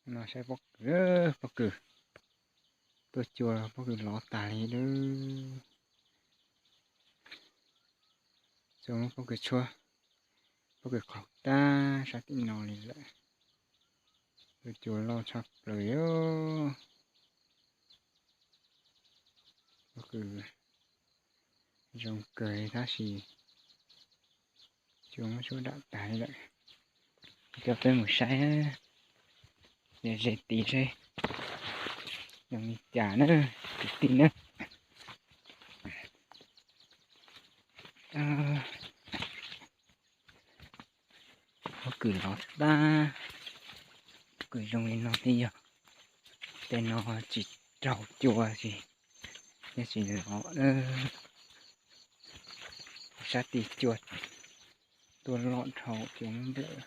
No saib pob kws, pob kws tuaj cua pob kws lov tag li lawm. Tsuas muab pob kws tshuab, pob kws qaug tag sab tim no li lawm. Tuaj cua loj tshaj plaws os. Pob kws zoo kawg li tab sis cua muab tshuab dam tag li lawm. Coj peb mus saib ze tid seb zoo li cas na, kwv tij na. Pob kws lov tag, pob kws zoo li no thiaj yog. Tej no tsis raug cua ces thiaj tsis lov. Sab tim cua tuaj loj dhau cua nplawm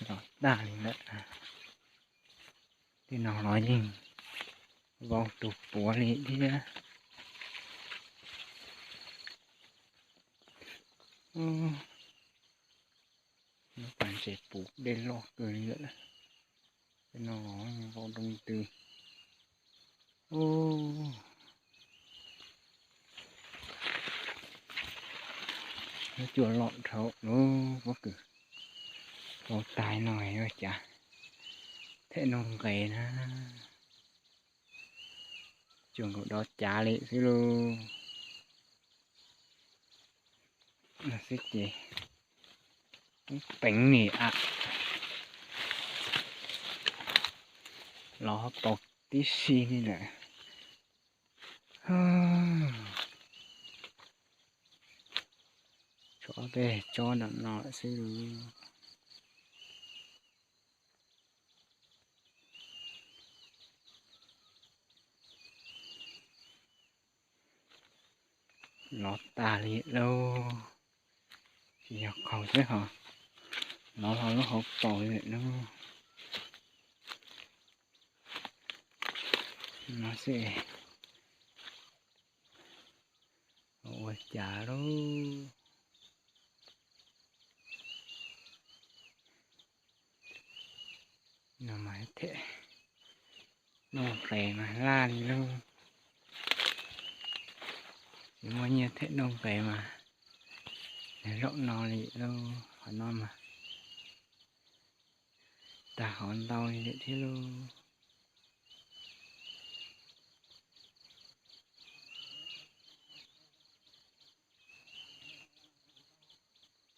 lov tag li lawm. Tej no los yeej vau tus puav li thiab. Lub pas ntses puv dej loj kawg li lawm. Tej no los vau doo tw. Lub cua loj dhau lub pob kws vau tag no yuav cas them nuj nqes na. Cua nkaus dov cav li xwb lauj. No xwb ces poob peev ni a. Los paus tib si li lawm. Tshuav tej tsob nram no lawm xwb. Lov tag li lauj. Tsis yog qaug xwb ho lov hlo lub hauv paus li lawm lauj. No xwb, ua cas lauj. No mas them nuj nqes mas laj li lauj. Tsis muaj nyiaj them nuj nqes mas zaum no li lauj. Qhov no mas tag hov ntau li lawm thiab lauj.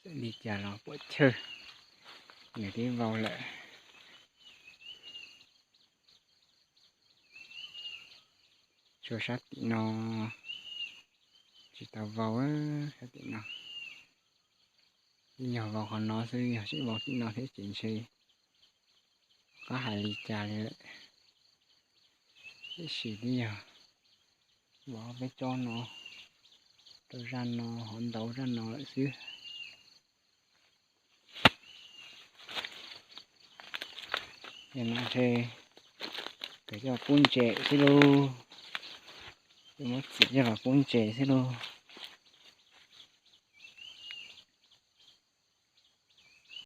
Txawm li cas los puam chawj, nws twb vau lawm. Tshuav sab tim no tsis tau vau, sab tim no. Twb yog vau qhov no xwb, yog tsis vau tim no thiab ces ntshe qab hais li cas li lawm. Tiam sis twb yog vau peb tsob no rau zaj no, hov ntau zaj no lawm xwb. Ces no ntshe kawg coj pub ntses xwb lauj. Muab txiav coj los pub ntses xwb lauj.